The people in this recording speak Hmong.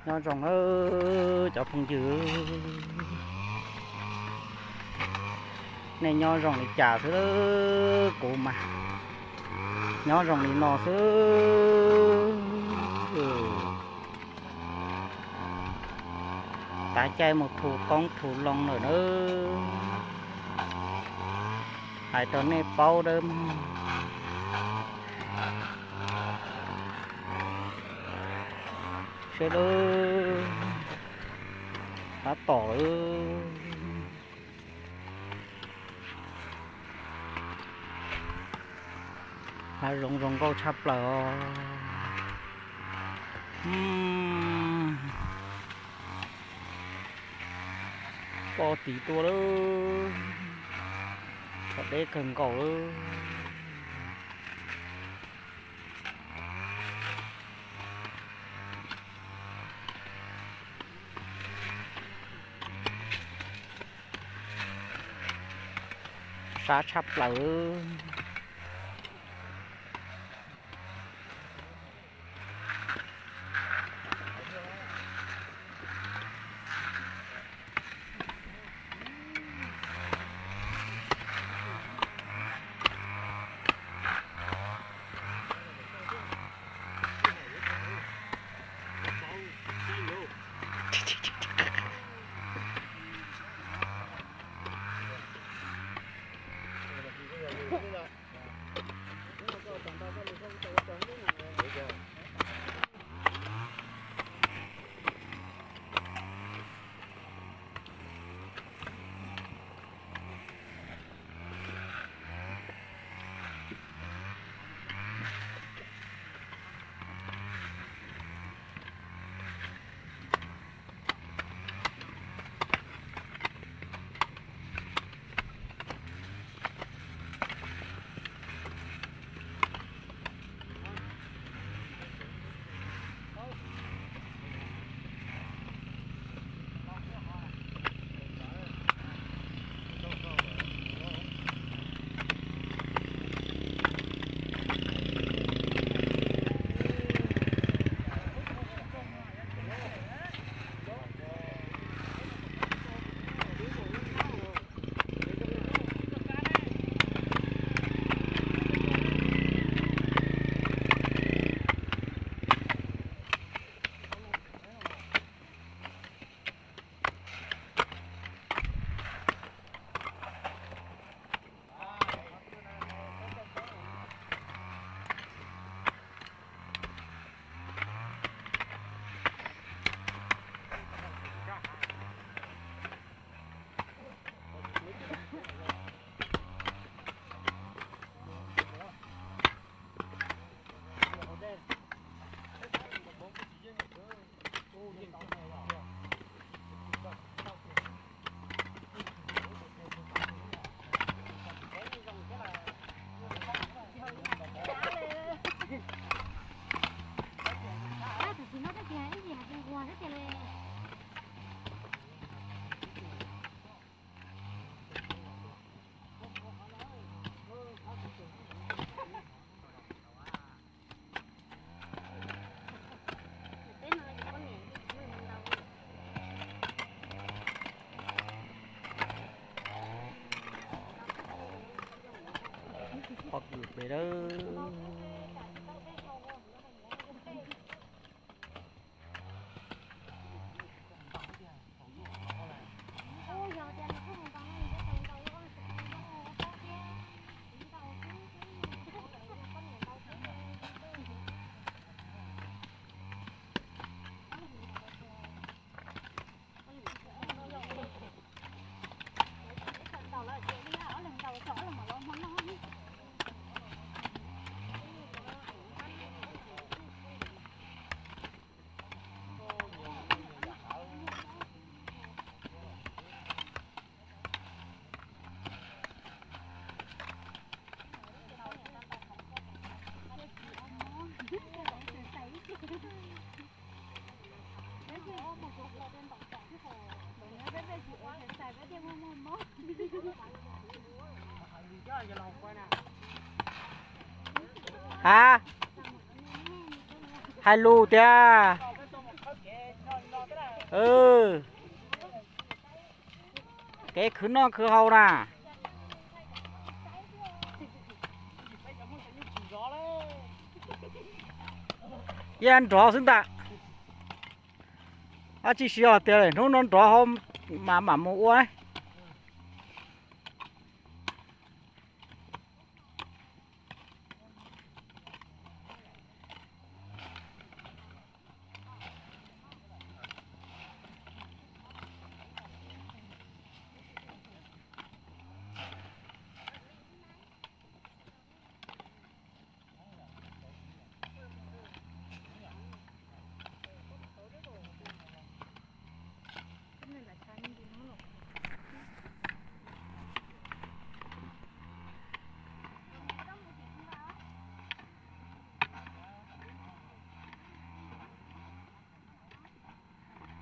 Nyob zoo nawb cov phooj ywg, nej nyob zoo li cas xwb? Kuv mas nyob zoo li no xwb. Tav caij mus thu qoob thu loo lawm nawb. Hais rau nej paub dawb mog. Seb lub, tab tom lawm. Hav zoov zoo nkauj tshaj plaws os. Poj tiv tuaj lawm. Txhom deb kawg nkaus lawm. Sab tshaj plaws. Qhov kws pem dawb. Ha, hais lus tiag. Kev khwv noj khwv haus na. Yog nrov xwb ntag. Ab, tsis siv os, tias hnub no nrov hauv mas mam mus ua.